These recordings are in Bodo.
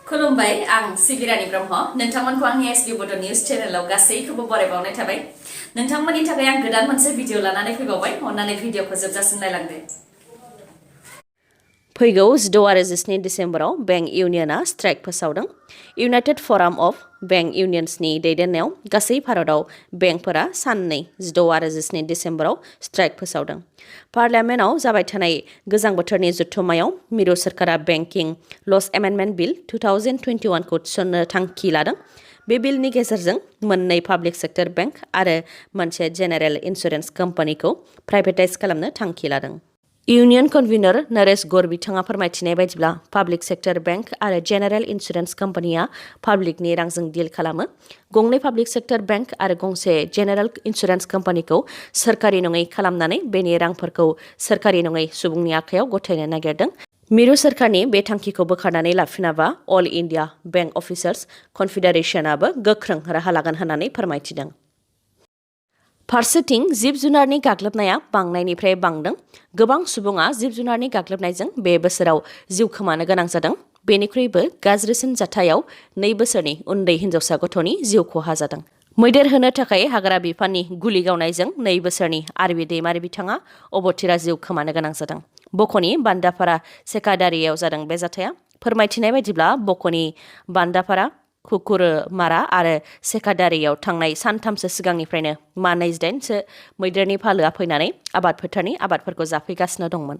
खुलुमबाय आं सिबिरानि ब्रह्म नोंथांमोनखौ आंनि sbbodonews चेनेलाव गासैखौबो बरायबावनाय थाबाय नोंथांमोननि थाखाय आं गोदान मोनसे भिडिअ लानानै फैबावबाय अन्नानै भिडिअखौ जोबजासिम नायलांदो फैगौ 16 आरो 17 डिसेम्बराव बेंक इउनियना स्ट्राइक फोसावदों इउनाइटेड फराम अफ बेंक इउनियन्सनि दैदेननायाव गासै भारतआव बेंकफोरा साननै 16 आरो 17 डिसेम्बराव स्ट्राइक फोसावदों पार्लियामेन्टआव जाबाय थानाय गोजां बोथोरनि जथुम्मायाव मिरु सोरखारा बेंकिं लस एमेन्डमेन्ट बिल 2021 खौ थिसननो थांखि लादों बे बिलनि गेजेरजों मोननै पाब्लिक सेक्टर बेंक आरो मोनसे जेनेरेल इन्सुरेन्स कम्पानिखौ प्राइभेटाइज खालामनो थांखि लादों इउनियन कन्वीनर नरेश गौर बिथाङा फोरमायथिनाय बायदिब्ला पाब्लिक सेक्टर बेंक आरो जेनेरेल इन्सुरेन्स कम्पानिया पाब्लिकनि रांजों डिल खालामो गंनै पाब्लिक सेक्टर बेंक आरो गंसे जेनेरेल इन्सुरेन्स कम्पानिखौ सोरखारि नङै खालामनानै बेनि रांफोरखौ सोरखारि नङै सुबुंनि आखायाव गथायनो नागिरदों मिरु सोरखारनि बे थांखिखौ बोखारनानै लाफिनाबा अल इन्डिया बेंक अफिसार्स कनफेडारेशनाबो गोख्रों राहा लागोन होननानै फोरमायथिदों फारसेथिं जिब जुनारनि गाग्लोबनाया बांनायनिफ्राय बांदों गोबां सुबुङा जिब जुनारनि गाग्लोबनायजों बे बोसोराव जिउ खोमानो गोनां जादों बेनिख्रुइबो गाज्रिसिन जाथायाव 2 बोसोरनि उन्दै हिनजावसा गथ'नि जिउ खहा जादों मैदेर होनो थाखाय हाग्रा बिफाननि गुलि गावनायजों 2 बोसोरनि आरबि दैमारि बिथाङा अबथिरा जिउ खोमानो गोनां जादों बक'नि बान्दापारा सेकादारियाव जादों बे जाथाया फोरमायथिनाय बायदिब्ला बक'नि बान्दापारा कुकुरमारा आरो सेकादारियाव थांनाय सानथामसो सिगांनिफ्रायनो 28सो मैदेरनि फालोआ फैनानै आबाद फोथारनि आबादफोरखौ जाफैगासिनो दंमोन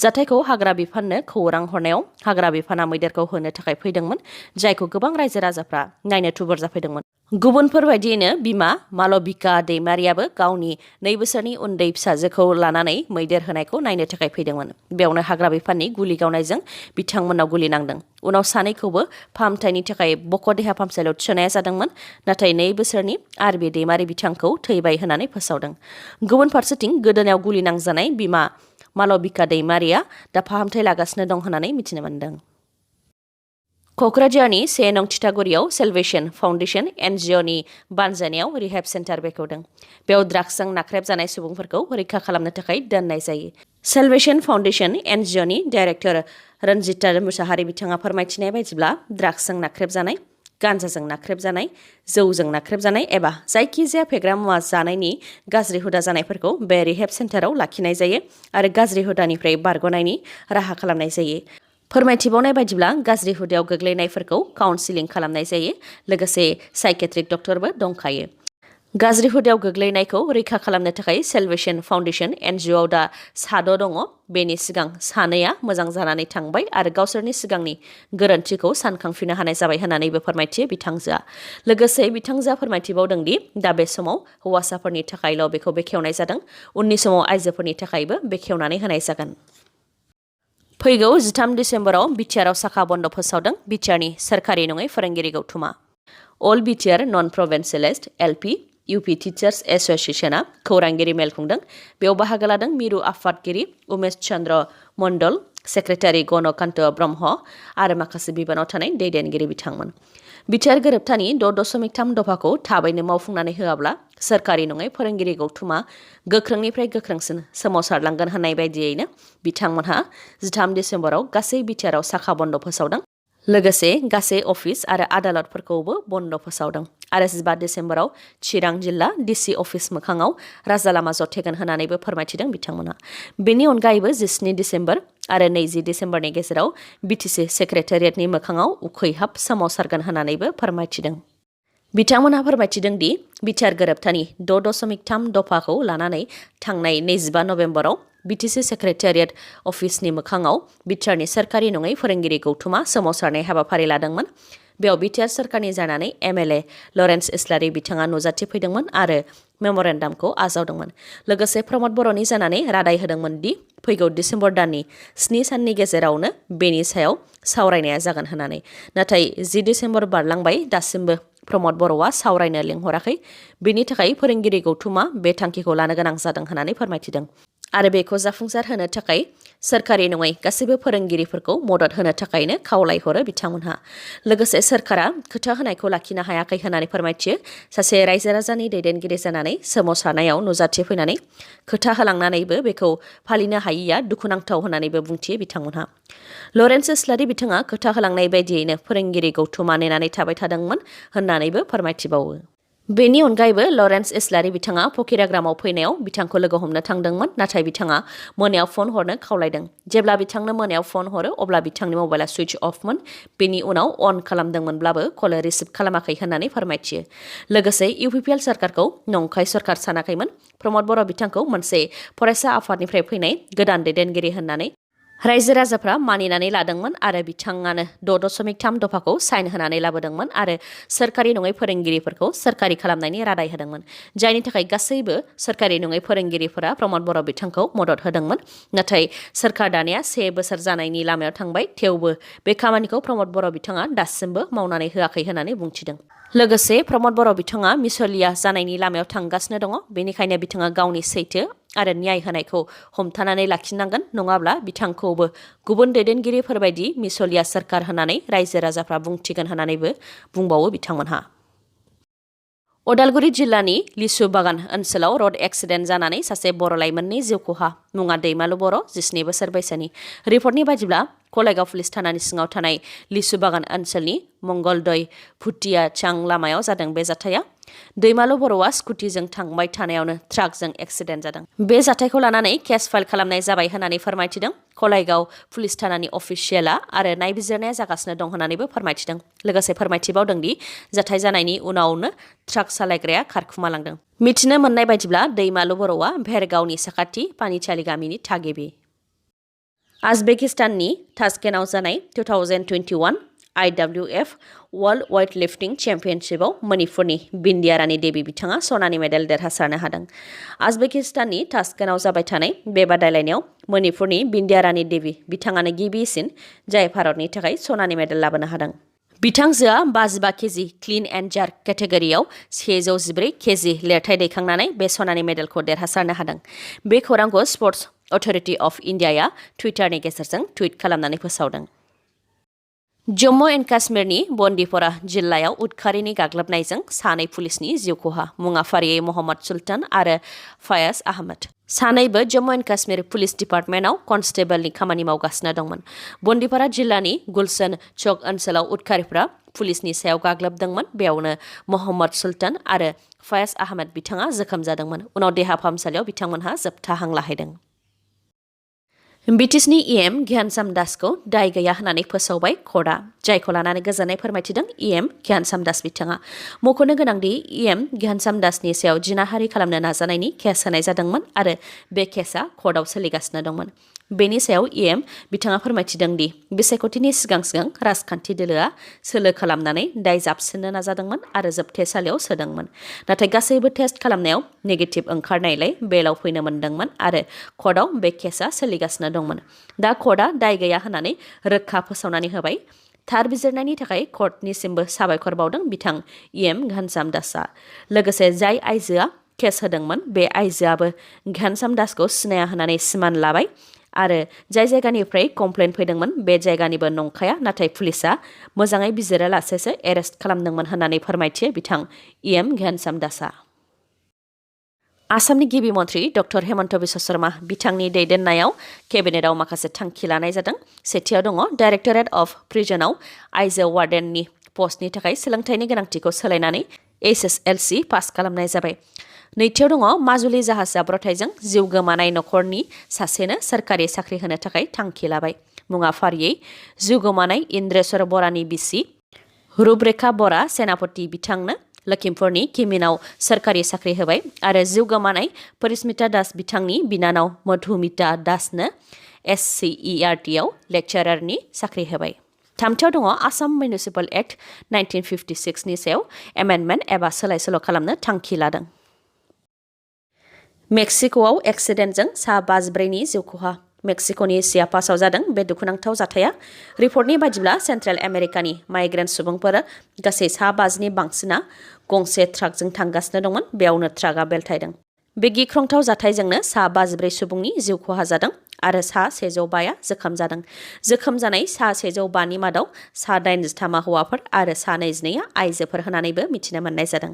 जाथायखौ हाग्रा बिफाननो खौरां हरनायाव हाग्रा बिफाना मैदेरखौ होनो थाखाय फैदोंमोन जायखौ गोबां रायजो राजाफ्रा नायनो थुबुर जाफैदोंमोन गुबुनफोर बायदियैनो बिमा मालबिका दैमारियाबो गावनि 2 बोसोरनि उन्दै फिसाजोखौ लानानै मैदेर होनायखौ नायनो थाखाय फैदोंमोन बेयावनो हाग्रा बिफाननि गुलि गावनायजों बिथांमोननाव गुलि नांदों उनाव सानैखौबो फाहामथायनि थाखाय बक' देहा फाहामसालियाव थिसननाया जादोंमोन नाथाय 2 बोसोरनि आरबि दैमारि बिथांखौ थैबाय होननानै फोसावदों गुबुन फारसेथिं गोदोनायाव गुलि नांजानाय बिमा मालबिका दैमारिया दा फाहामथाय लागासिनो दं होननानै मिथिनो मोन्दों क'क्राझारनि 1 नं थिथागुरियाव सेल्वेशन फाउन्डेशन एनजिअनि बानजायनायाव रिहेब सेन्टार बेखेवदों बेयाव ड्राग्सजों नाख्रेबजानाय सुबुंफोरखौ रैखा खालामनो थाखाय दोननाय जायो सेल्वेशन फाउन्डेशन एनजिअनि डाइरेक्टर रन्जिता मुसाहारि बिथाङा फोरमायथिनाय बायदिब्ला ड्राग्सजों नाख्रेबजानाय गान्जाजों नाख्रेबजानाय जौजों नाख्रेबजानाय एबा जायखिजाया फेग्रा मुवा जानायनि गाज्रि हुदा जानायफोरखौ बे रिहेब सेन्टाराव लाखिनाय जायो आरो गाज्रि हुदानिफ्राय बारग'नायनि राहा खालामनाय जायो फोरमायथिबावनाय बायदिब्ला गाज्रि हुदायाव गोग्लैनायफोरखौ काउन्सिलिं खालामनाय जायो लोगोसे साइकेट्रिक डक्टरबो दंखायो गाज्रि हुदायाव गोग्लैनायखौ रैखा खालामनो थाखाय सेल्वेशन फाउन्डेशन एनजिअआव दा 6 दङ बेनि सिगां 2आ मोजां जानानै थांबाय आरो गावसोरनि सिगांनि गोरोन्थिखौ सानखांफिननो हानाय जाबाय होननानैबो फोरमायथियो बिथांजोआ लोगोसे बिथांजोआ फोरमायथिबावदों दि दा बे समाव हौवासाफोरनि थाखायल' बेखौ बेखेवनाय जादों उननि समाव आइजोफोरनि थाखायबो बेखेवनानै होनाय जागोन फैगौ 13 डिसेम्बराव BTRआव साखा बन्द फोसावदों BTRनि सोरखारि नङै फोरोंगिरि गौथुमा अल BTR नन प्रभिन्सियेलिस्ट LP UP टिचार्स एस'सिएशनआ खौरांगिरि मेल खुंदों बेयाव बाहागो लादों मिरु आफादगिरि उमेश चन्द्र मण्डल सेक्रेटारि गणकान्त ब्रह्म आरो माखासे बिबानाव थानाय दैदेनगिरि बिथांमोन BTR गोरोबथानि 6.3 दफाखौ थाबैनो मावफुंनानै होआब्ला सोरखारि नङै फोरोंगिरि गौथुमा गोख्रोंनिफ्राय गोख्रोंसिन सोमावसारलांगोन होननाय बायदियैनो बिथांमोनहा 13 डिसेम्बराव गासै BTRआव साखा बन्द फोसावदों लोगोसे गासै अफिस आरो आदालतफोरखौबो बन्द फोसावदों आरो 15 डिसेम्बराव चिरां जिल्ला DC अफिस मोखाङाव राजा लामा जथेगोन होननानैबो फोरमायथिदों बिथांमोना बेनि अनगायैबो 17 डिसेम्बर आरो 20 डिसेम्बरनि गेजेराव BTC सेक्रेटारियेटनि मोखाङाव उखैहाब सोमावसारगोन होननानैबो फोरमायथिदों बिथांमोनहा फोरमायथिदों दि BTR गोरोबथानि 6.3 दफाखौ लानानै थांनाय 25 नभेम्बराव BTC सेक्रेटारियेट अफिसनि मोखाङाव BTRनि सोरखारि नङै फोरोंगिरि गौथुमा सोमावसारनाय हाबाफारि लादोंमोन बेयाव BTR सोरखारनि जानानै MLA लरेन्स इस्लारि बिथाङा नुजाथिफैदोंमोन आरो मेम'रेन्डामखौ आजावदोंमोन लोगोसे प्रमद बर'नि जानानै रादाय होदोंमोन दि फैगौ डिसेम्बर दाननि 7 साननि गेजेरावनो बेनि सायाव सावरायनाया जागोन होननानै नाथाय 10 डिसेम्बर बारलांबाय दासिमबो प्रमद बर'आ सावरायनो लिंहराखै बेनि थाखाय फोरोंगिरि गौथुमा बे थांखिखौ लानो गोनां जादों होननानै फोरमायथिदों आरो बेखौ जाफुंसार होनो थाखाय सोरखारि नङै गासैबो फोरोंगिरिफोरखौ मदद होनो थाखायनो खावलायहरो बिथांमोनहा। लोगोसे सोरखारा खोथा होनायखौ लाखिनो हायाखै होननानै फोरमायथियो। सासे रायजो राजानि दैदेनगिरि जानानै सोमावसारनायाव नुजाथिफैनानै खोथा होलांनानैबो बेखौ फालिनो हायिया दुखुनांथाव होननानैबो बुंथियो बिथांमोनहा। लरेन्स इस्लारि बिथाङा खोथा होलांनाय बायदियैनो फोरोंगिरि गौथुमा नेनानै थाबाय थादोंमोन होननानैबो फोरमायथिबावो। बेनि अनगायैबो लरेन्स इस्लारि बिथाङा फकिराग्रामाव फैनायाव बिथांखौ लोगो हमनो थांदोंमोन, नाथाय बिथाङा मोनायाव फन हरनो खावलायदों। जेब्ला बिथांनो मोनायाव फन हरो अब्ला बिथांनि मबाइला सुइच अफमोन। बेनि उनाव अन खालामदोंमोनब्लाबो कल रिसिभ खालामाखै होननानै फोरमायथियो। लोगोसे इउपिपिएल सरकारखौ नंखाय सरकार सानाखैमोन। प्रमद बर' बिथांखौ मोनसे फरायसा आफादनिफ्राय फैनाय गोदान दैदेनगिरि होननानै रायजो राजाफ्रा मानिनानै लादोंमोन आरो बिथाङानो 6.3 दफाखौ साइन होनानै लाबोदोंमोन आरो सोरखारि नङै फोरोंगिरिफोरखौ सोरखारि खालामनायनि रादाय होदोंमोन, जायनि थाखाय गासैबो सोरखारि नङै फोरोंगिरिफोरा प्रमद बर' बिथांखौ मदद होदोंमोन। नाथाय सोरखार दानाया 1 बोसोर जानायनि लामायाव थांबाय, थेवबो बे खामानिखौ प्रमद बर' बिथाङा दासिमबो मावनानै होआखै होननानै बुंथिदों। लोगोसे प्रमद बर' बिथाङा मिसलिया जानायनि लामायाव थांगासिनो दङ, बेनिखायनो बिथाङा गावनि सैथो आरो न्याय होनायखौ हमथानानै लाखिनांगोन, नङाब्ला बिथांखौबो गुबुन दैदेनगिरिफोरबायदि मिसलिया सोरखार होननानै रायजो राजाफ्रा बुंथिगोन होननानैबो बुंबावो बिथांमोनहा। उदालगुरि जिल्लानि लिसु बागान ओनसोलाव रड एक्सिडेन्ट जानानै सासे बर' लाइमोननि जिउ खहा। मुङा दैमालु बर', 17 बोसोर बैसोनि। रिपर्टनि बायदिब्ला कलाइगाव पुलिस थानानि सिङाव थानाय लिसु बागान ओनसोलनि मंगलदै भुटिया चां लामायाव जादों बे जाथाया। दैमालु बर'आ स्कुटिजों थांबाय थानायावनो ट्राकजों एक्सिडेन्ट जादों। बे जाथायखौ लानानै केस फाइल खालामनाय जाबाय होननानै फोरमायथिदों कलाइगाव पुलिस थानानि अफिसियेला आरो नायबिजिरनाया जागासिनो दं होननानैबो फोरमायथिदों। लोगोसे फोरमायथिबावदों दि जाथाय जानायनि उनावनो ट्राक सालायग्राया खारखुमालांदों। मिथिनो मोननाय बायदिब्ला दैमालु बर'आ भेरगावनि साखाथि पानिचालि गामिनि थागिबि। आजबेकिस्ताननि ताशकेन्टआव जानाय 2021 IWF वर्ल्ड वेट लिफ्टिं चेम्पियनशिपआव मणिपुरनि बिन्दिया रानी देवी बिथाङा सनानि मेडेल देरहासारनो हादों। आजबेकिस्ताननि ताशकेन्टआव जाबाय थानाय बे बादायलायनायाव मणिपुरनि बिन्दिया रानी देवी बिथाङानो गिबिसिन जाय भारतनि थाखाय सनानि मेडेल लाबोनो हादों। बिथांजोआ 55 केजि क्लिन एन्ड जार्क केटेगरियाव 114 केजि लिरथाय दैखांनानै बे सनानि मेडेलखौ देरहासारनो हादों। बे खौरांखौ स्पर्ट्स अथ'रिटि अफ इन्डियाया टुइटारनि गेजेरजों टुइट खालामनानै फोसावदों। जम्मु एन्ड काश्मीरनि बन्दिपरा जिल्लायाव उदखारिनि गाग्लोबनायजों सानै पुलिसनि जिउ खहा। मुङा फारियै मोहम्मद सुल्तान आरो फायाज आहमद। सानैबो जम्मु एन्ड काश्मीर पुलिस डिपार्टमेन्टआव कनस्टेबलनि खामानि मावगासिनो दंमोन। बन्दिपरा जिल्लानि गुलशन चौक ओनसोलाव उदखारिफ्रा पुलिसनि सायाव गाग्लोबदोंमोन। बेयावनो मोहम्मद सुल्तान आरो फायाज आहमद बिथाङा जोखोम जादोंमोन। उनाव देहा फाहामसालियाव बिथांमोनहा जोबथा हां लाहैदों। बिटिसिनि इएम घ्यानचाम दासखौ दाय गैया होननानै फोसावबाय कर्टआ, जायखौ लानानै गोजोननाय फोरमायथिदों इएम घ्यानचाम दास बिथाङा। मख'नो गोनांदि इएम घ्यानचाम दासनि सायाव जिनाहारि खालामनो नाजानायनि केस होनाय जादोंमोन आरो बे केसआ कर्टआव सोलिगासिनो दंमोन। बेनि सायाव इएम बिथाङा फोरमायथिदों दि बिसायख'थिनि सिगां सिगां राजखान्थि दोलोआ सोलो खालामनानै दाय जाबसिननो नाजादोंमोन आरो जोबथेसालियाव सोदोंमोन। नाथाय गासैबो टेस्ट खालामनायाव नेगेटिभ ओंखारनायलाय बेलाव फैनो मोन्दोंमोन आरो कर्टआव बे केसआ सोलिगासिनो दंमोन। दा कर्टआ दाय गैया होननानै रोखा फोसावनानै होबाय। थार बिजिरनायनि थाखाय कर्टनिसिमबो साबायखर बावदों बिथां इएम घ्यानचाम दासआ। लोगोसे जाय आइजोआ केस होदोंमोन बे आइजोआबो घ्यानचाम दासखौ सिनाया होननानै सिमान लाबाय आरो जाय जायगानिफ्राय कमप्लेन फैदोंमोन बे जायगानिबो नंखाया, नाथाय पुलिसआ मोजाङै बिजिरालासेसो एरेस्ट खालामदोंमोन होननानै फोरमायथियो बिथां इएम घ्यानचाम दासआ। आसामनि गिबि मन्थ्रि डक्टर हेमन्त बिश्व शर्मा बिथांनि दैदेननायाव केबिनेटआव माखासे थांखि लानाय जादों। सेथियाव दङ डाइरेक्टरेट अफ प्रिजनआव आइजो वार्डेननि पस्टनि थाखाय सोलोंथाइनि गोनांथिखौ सोलायनानै SSLC पास खालामनाय जाबाय। नैथियाव दङ माजुलि जाहाज जाब्रबथायजों जिउ गोमानाय नखरनि सासेनो सोरखारि साख्रि होनो थाखाय थांखि लाबाय। मुङा फारियै जिउ गोमानाय इन्द्रेश्वर बरानि बिसि रुपरेखा बरा सेनापति बिथांनो लखिमपुरनि किमिनाव सोरखारि साख्रि होबाय आरो जिउ गोमानाय परिस्मिता दास बिथांनि बिनानाव मधुमिता दासनो SCERTआव लेक्चारारनि साख्रि होबाय। थामथियाव दङ आसाम मिउनिसिपाल एक्ट 1956 नि सायाव एमेन्डमेन्ट एबा सोलाय सोल' खालामनो थांखि लादों। मेक्सिक'आव एक्सिडेन्टजों सा 54नि जिउ खहा। मेक्सिक'नि चियापासआव जादों बे दुखुनांथाव जाथाया। रिपर्टनि बायदिब्ला सेन्ट्रेल आमेरिकानि माइग्रेन्ट सुबुंफोरा गासै सा 50नि बांसिना गंसे ट्राकजों थांगासिनो दंमोन। बेयावनो ट्राकआ बेलथायदों। बे गिख्रंथाव जाथायजोंनो सा 54 सुबुंनि जिउ खहा जादों आरो सा 105 जोखोम जादों। जोखोम जानाय सा 105नि मादाव सा 83 हौवाफोर आरो सा 22 आइजोफोर होननानैबो मिथिनो मोननाय जादों।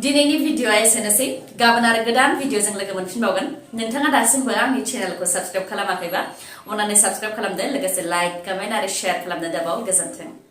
दिनैनि भिडिअआ एसेनोसै। गाबोन आरो गोदान भिडिअजों लोगो मोनफिनबावगोन। नोंथाङा दासिमबो आंनि चेनेलखौ साबस्क्राइब खालामाखैबा अन्नानै साबस्क्राइब खालामदो, लोगोसे लाइक, कमेन्ट आरो शेयार खालामनो दाबाव। गोजोन्थों।